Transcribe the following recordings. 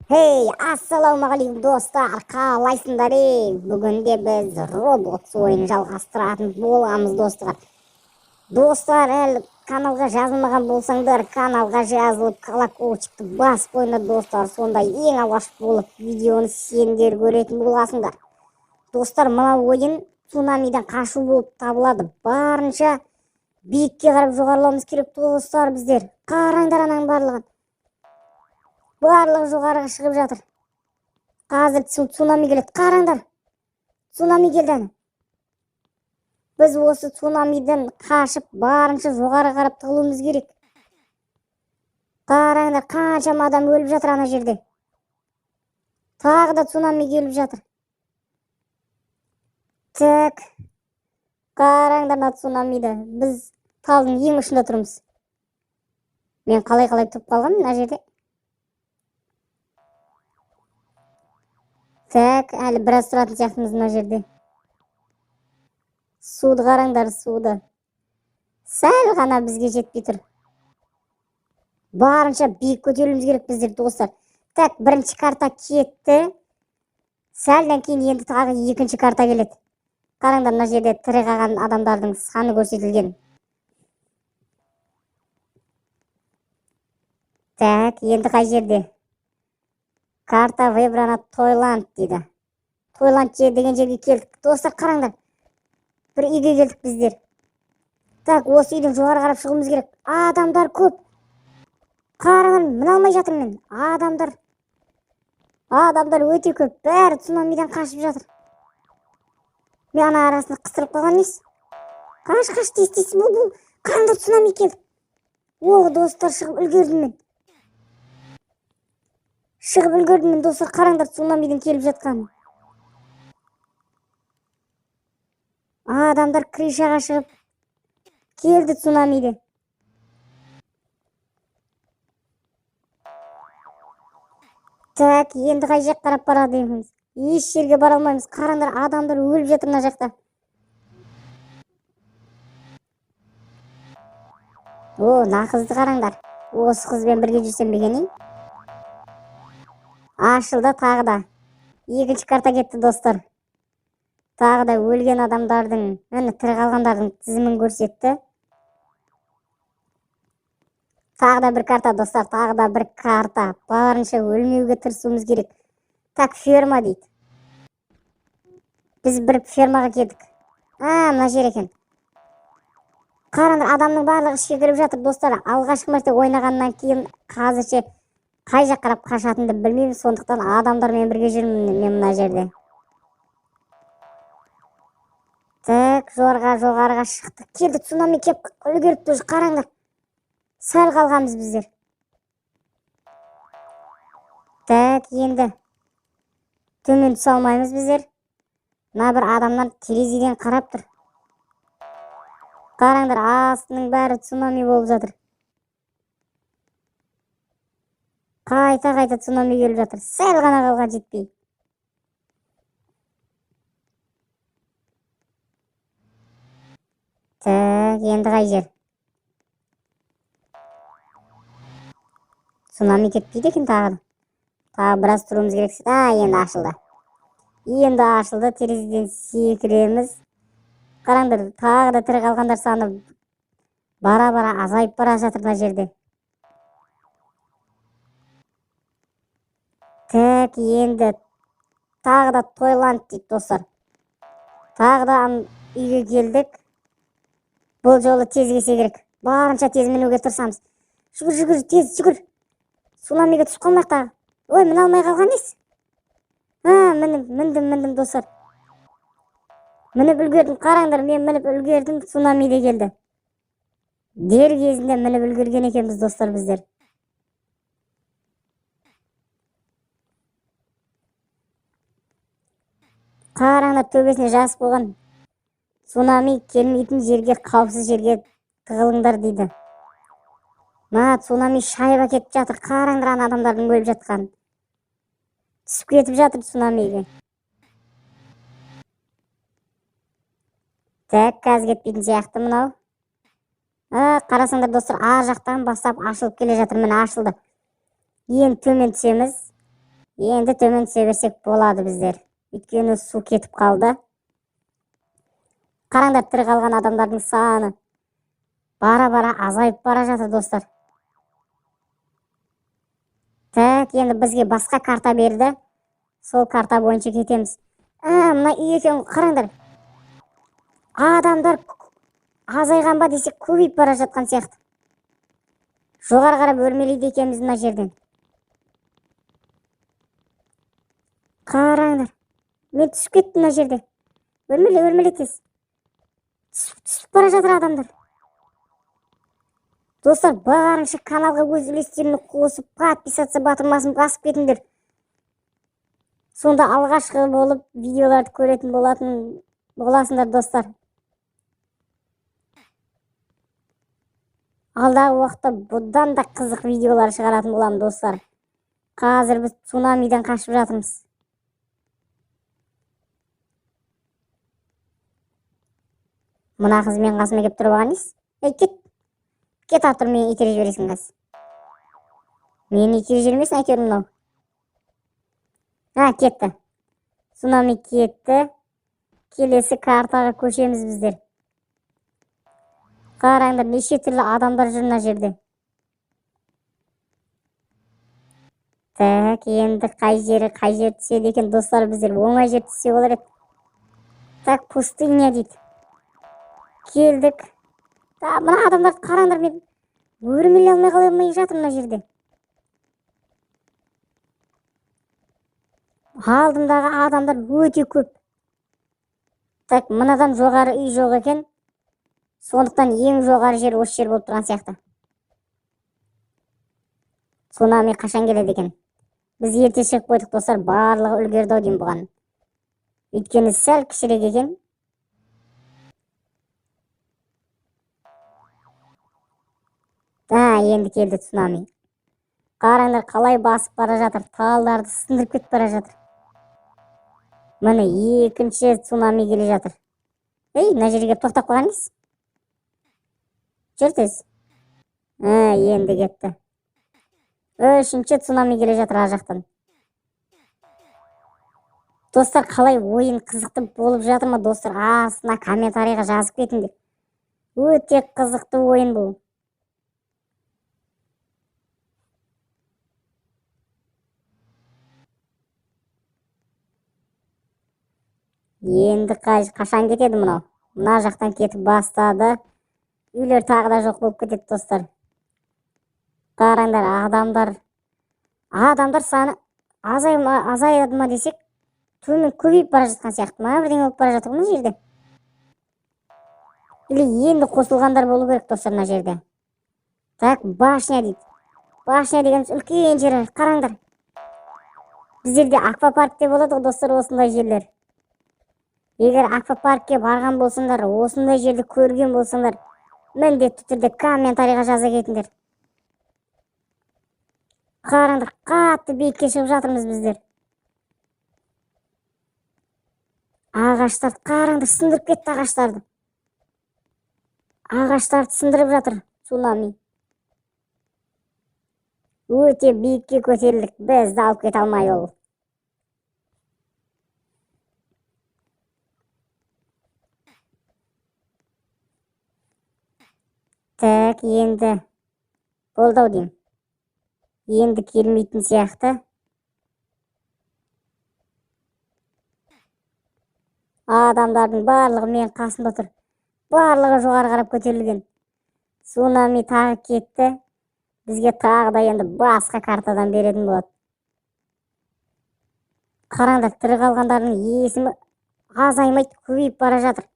Hey, ассалаумағалейкум достар, қалайсыңдар ей? Бүгін де біз Roblox ойынын жалғастыратын боламыз, достар. Достар, әлі каналға жазылмаған болсаңдар, каналға жазылып, колокольчикті басып қойыңдар, достар. Сонда ең алғаш болып видеоны сендер көретін боласыңдар. Достар, мына ойын цунамиден қашу болып табылады. Барынша биікке қарап жоғарылауымыз керек, достар, біздер. Қараңдар ананың барлығын. Барлығы жоғарыға шығып жатыр. Қазір цунами келеді. Қараңдар. Цунами келді әне. Біз осы цунамиден қашып, барынша жоғары қарап тығылуымыз керек. Қараңдар, қаншама адам өліп жатыр ана жерде. Тағы да цунами келіп жатыр. Так. Қараңдар мына цунамиді. Біз талдың ең ұшында тұрмыз. Мен қалай-қалай тұрып қалғанмын мына жерде. Так, әлі біраз тұратын сияқтымыз мына жерде. Суды қараңдар, суды. Сәл ғана бізге жетпей тұр. Барынша биік көтерілуіміз керек біздер, достар. Так, бірінші карта кетті. Сәлден кейін енді тағы екінші карта келеді. Қараңдар, мына жерде тірі қалған адамдардың саны көрсетілген. Так, енді қай жерде? Карта выбрана Тойланд дейді. Тойланд деген жерге келдік. Достар, қараңдар. Бір үйге келдік біздер. Так, осы үйден жоғары қарап шығуымыз керек. Адамдар көп. Қараңдар, міне алмай жатырмын мен. Адамдар. Адамдар өте көп. Бәрі цунамиден қашып жатыр. Мен ана арасында қыстырып қалған несі? Қаш, қаш, тез, тез, бұл, бұл. Қараңдар, цунами келді. О, достар, шығып үлгердім мен. Шығып үлгердім мен, достар, қараңдар, цунамидің келіп жатқанын. Адамдар крышаға шығып келді цунамиде. Так, енді қай жаққа қарап барады екенбіз? Еш жерге бара алмаймыз. Қараңдар, адамдар өліп жатыр мына жақта. О, мына қызды қараңдар. Осы қызбен бірге жүрсем бе екен, ей? Ашылды тағы да. Екінші карта кетті, достар. Тағы да өлген адамдардың, міне тірі қалғандардың тізімін көрсетті. Тағы да бір карта, достар, тағы да бір карта. Барынша өлмеуге тырысуымыз керек. Так, ферма дейді. Біз бір фермаға келдік. А, мына жер екен. Қараңдар, адамның барлығы ішке кіріп жатыр, достар. Алғашқы мәрте ойнағаннан кейін қазірше қай жаққа қарап қашатынымды білмеймін, сондықтан адамдармен бірге жүрмін мен мына жерде. Так, жоғарыға шықтық. Келді, цунами келіп үлгеріпті уже, қараңдар. Сәл қалғанбыз біздер. Так, енді төмен түсе алмаймыз біздер. Мына бір адамдар терезеден қарап тұр. Қараңдар, астының бәрі цунами болып жатыр. Қайта-қайта цунами келіп жатыр. Сәл ғана қалған жетпей. Так, енді қай жер? Цунами кетпейді екен тағы да. Тағы біраз тұруымыз керек. А, енді ашылды. Енді ашылды, терезеден секіреміз. Қараңдар, тағы да тірі қалғандар саны бара-бара азайып бара жатыр мына жерде. Так, енді тағы да Тойланд дейді, достар. Тағы да үйге келдік. Бұл жолы тез келсе керек. Барынша тез мінуге тырысамыз. Жүгір, жүгір, тез, жүгір. Цунамиге түсіп қалмайық тағы. Ой, міне алмай қалған несі? А, мініп, міндім, міндім, достар. Мініп үлгердім, қараңдар, мен мініп үлгердім, цунами де келді. Дер кезінде мініп үлгерген екенбіз, достар, біздер. Қараңдар, төбесіне жазып қойған. Цунами келмейтін жерге, қауіпсіз жерге тығылыңдар дейді. Мына цунами шайып әкетіп жатыр. Қараңдар, ана адамдардың өліп жатқанын. Түсіп кетіп жатыр цунамиге. Так, қазір кетпейтін сияқты мынау. А, қарасаңдар, достар, ар жақтан бастап ашылып келе жатыр. Міне ашылды. Енді төмен түсеміз. Енді төмен түсе берсек болады біздер. Өйткені су кетіп қалды. Қараңдар, тірі қалған адамдардың саны бара-бара азайып бара жатыр, достар. Так, енді бізге басқа карта берді. Сол карта бойынша кетеміз. Мына үй екен, қараңдар. Адамдар азайған ба десек, көбейіп бара жатқан сияқты. Жоғары қарап өрмелейді екенбіз мына жерден. Қараңдар. Мен түсіп кеттім мына жерде. Өрмеле, өрмеле тез. Түсіп бара жатыр адамдар. Достар, барынша каналға өз үлестерін қосып, подписаться батырмасын басып кетіңдер. Сонда алғашқы болып видеоларды көретін боласыңдар, достар. Алдағы уақытта бұдан да қызық видеолар шығаратын боламын, достар. Қазір біз цунамиден қашып жатырмыз. Мына қыз менің қасыма келіп тұрып алған несі? Ей, кет. Кет, Артур, мені итеріп жібересің қазір. Мені итеріп жібермесін, әйтеуір мынау. А, кетті. Цунами кетті. Келесі картаға көшеміз біздер. Қараңдар, неше түрлі адамдар жүр мына жерде. Так, енді қай жері, қай жер түседі екен, достар, біздер оңай жер түссе болар еді. Так, пустыня дейді. Келдік. Та, мына адамдарды қараңдар, мен өрмелей алмай қала алмай жатырмын мына жерде. Алдымдағы адамдар өте көп. Так, мынадан жоғары үй жоқ екен. Сондықтан ең жоғары жер осы жер болып тұрған сияқты. Цунами қашан келеді екен? Біз ерте шығып қойдық, достар, барлығы үлгерді ау деймін бұған. Өйткені сәл кішірек екен. А, енді келді цунами. Қараңдар, қалай басып бара жатыр, талдарды сындырып кетіп бара жатыр. Міне екінші цунами келе жатыр. Ей, мына жерге келіп тоқтап қалған несі? Жүр тез. А, енді кетті. Үшінші цунами келе жатыр ар жақтан. Достар, қалай ойын қызықты болып жатыр ма, достар? Астына комментарийға жазып кетіңдер. Өте қызықты ойын бұл. Енді қашан кетеді мынау? Мына жақтан кетіп бастады. Үйлер тағы да жоқ болып кетеді, достар. Қараңдар, адамдар саны азаяды ма десек, төмен көбейіп бара жатқан сияқты ма, бірдеңе болып бара жатыр ғой мына жерде. Или енді қосылғандар болу керек, достар, мына жерде. Так, башня дейді. Башня дегеніміз үлкен жер, қараңдар. Біздерде аквапаркте болады ғой, достар, осындай жерлер. Егер аквапаркке барған болсаңдар, осындай жерді көрген болсаңдар, міндетті түрде комментарийға жаза кетіңдер. Қараңдар, қатты биікке шығып жатырмыз біздер. Ағаштарды қараңдар, сындырып кетті ағаштарды. Ағаштарды сындырып жатыр цунами. Өте биікке көтерілдік, бізді алып кете алмай ол. Так, енді болды ау деймін. Енді келмейтін сияқты. Адамдардың барлығы менің қасымда тұр. Барлығы жоғары қарап көтерілген. Цунами тағы кетті. Бізге тағы да енді басқа картадан беретін болады. Қараңдар, тірі қалғандардың есімі азаймайды, көбейіп бара жатыр.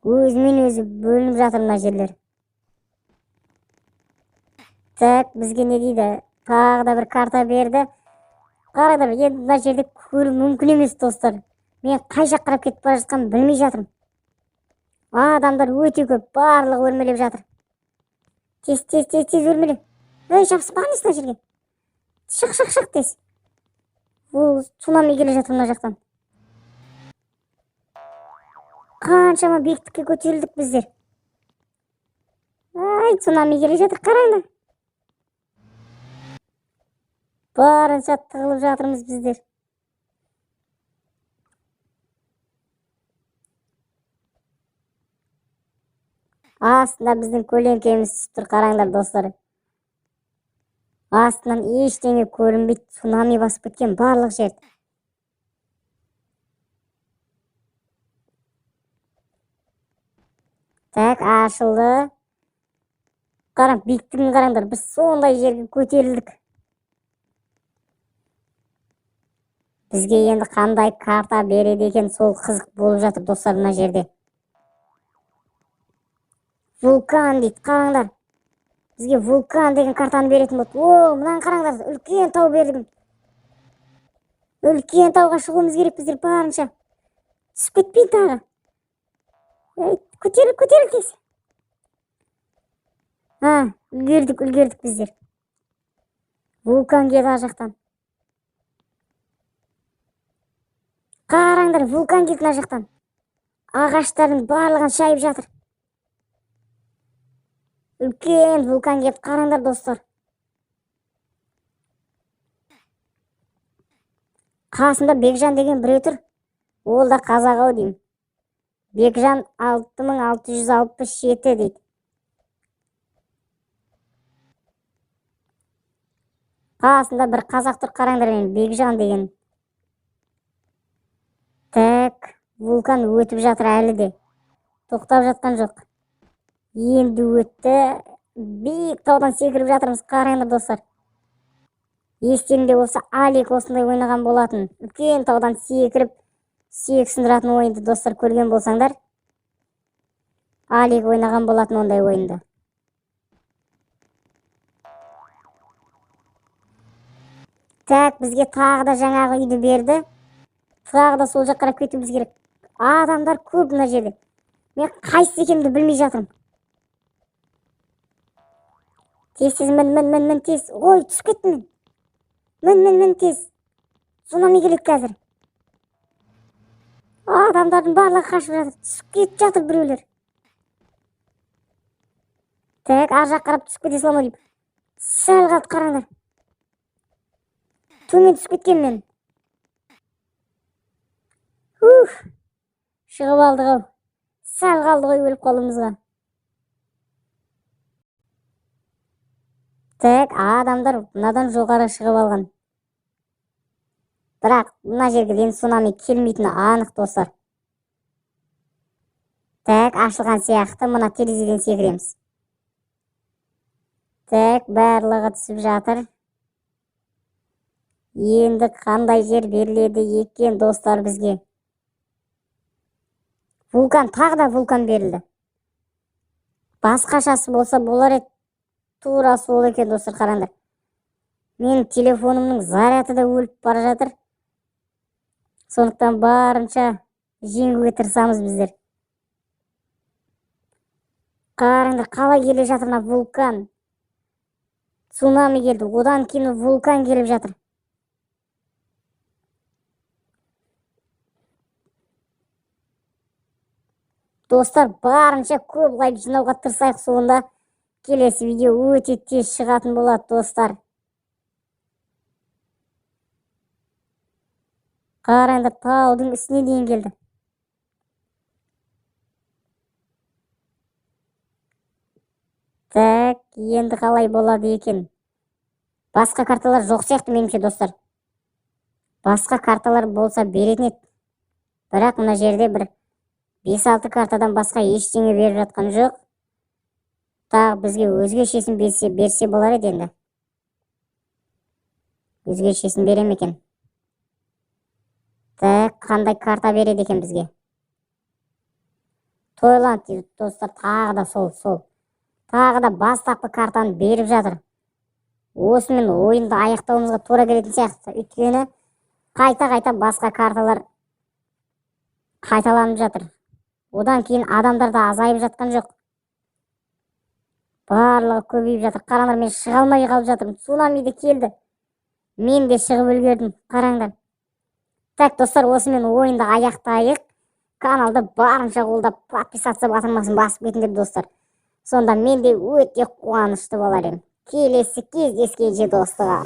Өзімен өзі бөлініп жатыр мына жерлер. Так, бізге не дейді? Тағы да бір карта берді. Қараңдар, енді мына жерде көру мүмкін емес, достар. Мен қай жаққа қарап кетіп бара жатқанымды білмей жатырмын. Адамдар өте көп, барлығы өрмелеп жатыр. Тез, тез, тез, тез өрмеле. Ей, жабысып қалған несі мына жерге? Шық, шық, шық тез. Ол цунами келе жатыр мына жақтан. Қаншама биіктікке көтерілдік біздер. Ай, цунами келе жатыр, қараңдар. Барынша тығылып жатырмыз біздер. Астында біздің көлеңкеміз түсіп тұр, қараңдар достар. Астынан ештеңе көрінбейді, цунами басып кеткен барлық жерді. Так, ашылды. Қарang, биіктігін қараңдар, біз сондай жерге көтерілдік. Бізге енді қандай карта береді екен, сол қызық болып жатыр достар мына жерде. Вулкан дейді, қараңдар. Бізге вулкан деген картаны беретін болды. О, мынаны қараңдар, үлкен тау берді. Үлкен тауға шығуымыз керек біздер барынша. Түсіп кетпейін тағы. Ей, көтеріл, көтеріл тез. А, үлгердік, үлгердік біздер. Вулкан келді ар жақтан. Қараңдар, вулкан келді мына жақтан. Ағаштардың барлығын шайып жатыр. Үлкен вулкан келді, қараңдар достар. Қасында Бекжан деген біреу тұр. Ол да қазақ ау деймін. Бекжан 6667 дейді. Қасында бір қазақ тұр, қараңдар мен Бекжан деген. Так, вулкан өтіп жатыр әлі де. Тоқтап жатқан жоқ. Енді өтті. Биік таудан секіріп жатырмыз, қараңдар достар. Естеріңде болса, Алик осындай ойнаған болатын. Үлкен таудан секіріп, сүйек сындыратын ойынды достар көрген болсаңдар. Алик ойнаған болатын ондай ойынды. Так, бізге тағы да жаңағы үйді берді. Тағы да сол жаққа қарап кетуіміз керек. Адамдар көп мына жерде. Мен қайсысы екенімді білмей жатырмын. Тез, тез, мін, мін, мін, мін, тез. Ой, түсіп кеттім мен. Мін, мін, мін, тез. Цунами келеді қазір. Адамдардың барлығы қашып жатыр. Түсіп кетіп жатыр біреулер. Так, ар жаққа қарап түсіп кете саламын деймін. Сәл қалды, қараңдар. Төмен түсіп кеткен мен. Ух, шығып алдық ау. Сәл қалды ғой өліп қалуымызға. Так, адамдар мынадан жоғары шығып алған. Бірақ мына жерге дейін цунами келмейтіні анық достар. Так, ашылған сияқты мына терезеден секіреміз. Так, барлығы түсіп жатыр. Енді қандай жер беріледі екен достар бізге? Вулкан, тағы да вулкан берілді. Басқашасы болса болар еді. Тура сол екен достар, қараңдар. Менің телефонымның заряды да өліп бара жатыр. Сондықтан барынша жеңуге тырысамыз біздер. Қараңдар, қалай келе жатыр мына вулкан. Цунами келді, одан кейін вулкан келіп жатыр. Достар, барынша көп лайк жинауға тырысайық, сонда келесі видео өте тез шығатын болады достар. Қараңдар, таудың үстіне дейін келді. Так, енді қалай болады екен? Басқа карталар жоқ сияқты меніңше достар. Басқа карталар болса беретін еді. Бірақ мына жерде бір 5-6 картадан басқа ештеңе беріп жатқан жоқ. Тағы бізге өзгешесін берсе болар еді енді. Өзгешесін бере ме екен? Так, қандай карта береді екен бізге? Тойланд дейді достар, тағы да сол. Тағы да бастапқы картаны беріп жатыр. Осымен ойынды аяқтауымызға тура келетін сияқты. Өйткені қайта-қайта басқа карталар қайталанып жатыр. Одан кейін адамдар да азайып жатқан жоқ. Барлығы көбейіп жатыр. Қараңдар, мен шыға алмай қалып жатырмын. Цунами де келді. Мен де шығып үлгердім. Қараңдар. Так, достар, осымен ойынды аяқтайық. Каналды барынша қолдап, подписаться батырмасын басып кетіңдер, достар. Сонда мен де өте қуанышты болар едім. Келесі кездескенше, достар.